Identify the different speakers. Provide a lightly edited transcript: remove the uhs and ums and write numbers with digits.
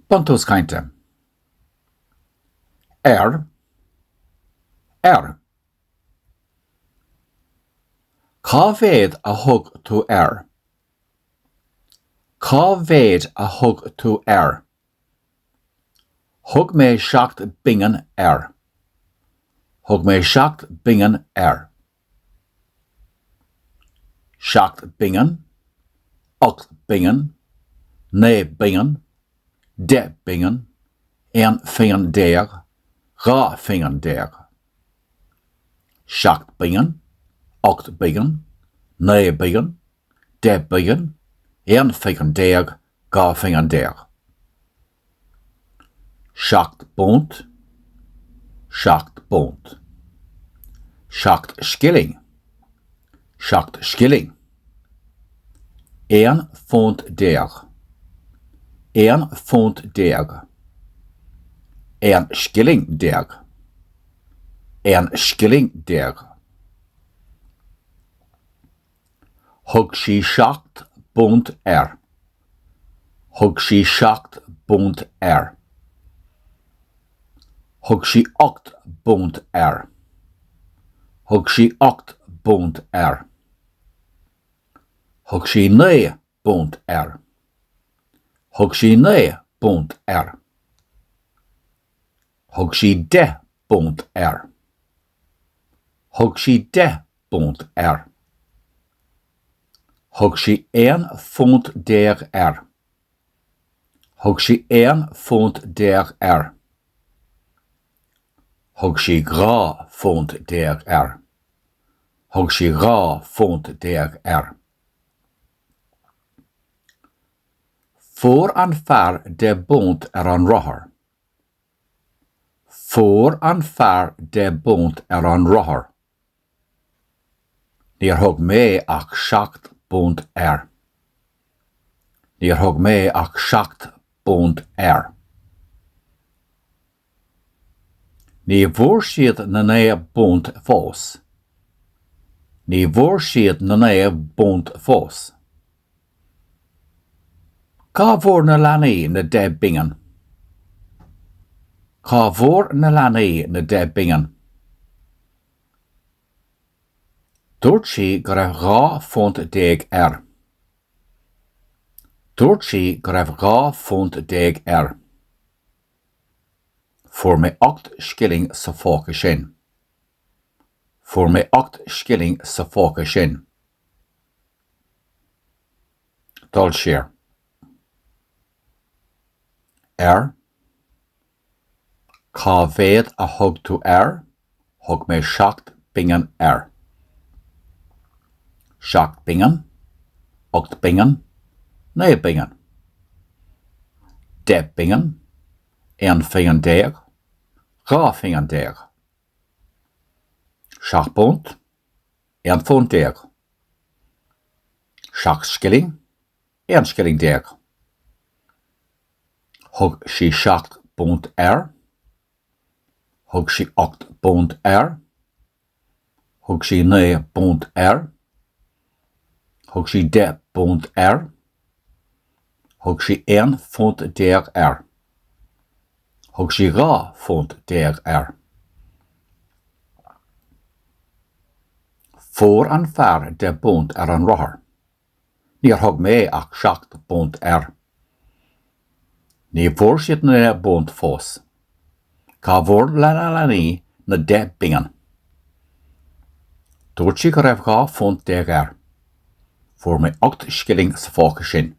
Speaker 1: Buntús cainte. Ar. Air. Cá mhéad a thug tú air? Cá mhéad a thug tú air? Thug mé seacht bpingin air. Thug mé seacht bpingin air. Seacht bpingin, ocht bpingin, naoi bpingin, deich bpingin, aon phingin déag, dhá phingin déag. Seacht bpingin, ocht bpingin, naoi bpingin, deich bpingin, aon phingin déag, dhá phingin déag. Seacht bpunt, seacht bpunt. Seacht scilling, seacht scilling. Aon phunt déag, aon phunt déag. Aon scilling déag, aon scilling déag. Thug sí seacht bpunt air. Thug sí seacht bpunt air. Thug sí ocht bpunt air. Thug sí ocht bpunt air. Thug sí naoi bpunt air. Thug sí naoi bpunt air. Thug sí deich bpunt air. Thug sí deich bpunt air. Thug sí aon phunt déag air. Thug sí aon phunt déag air. Thug sí dhá phunt déag air. Thug sí dhá phunt déag air. Fuair an fear deich bpunt ar an rothar. Fuair an fear deich bpunt ar an rothar. Níor thug mé ach seacht bpunt air. Níor thug mé ach seacht bpunt air. Ní bhfuair siad na naoi bpunt fós. Ní bhfuair siad na naoi bpunt fós. Cá bhfuair na leanaí na deich bpingin? Cá bhfuair na leanaí na deich bpingin? Dúirt sí go raibh dhá phunt déag air. Dúirt sí go raibh dhá phunt déag air. Fuair mé ocht scilling sa phóca sin. Fuair mé ocht scilling sa phóca sin. Dul siar. Air. Cá mhéad a thug tú air? Thug mé seacht bpingin air. Seacht bpingin, ocht bpingin, naoi bpingin. Deich bpingin, aon phingin déag, dhá phingin déag. Seacht bpunt, aon phunt déag. Seacht scilling, aon scilling déag. Thug sí seacht bpunt air. Thug sí ocht bpunt air. Thug sí naoi bpunt air. Thug sí deich bpunt air. Thug sí aon phunt déag air. Thug sí dhá phunt déag air. Fuair an fear deich bpunt ar an rothar. Níor thug mé ach seacht bpunt air. Ní bhfuair siad na naoi bpunt fós. Cá bhfuair na leanaí na deich bpingin? Dúirt sí go raibh dhá phunt déag air. Fuair mé ocht scilling sa phóca sin.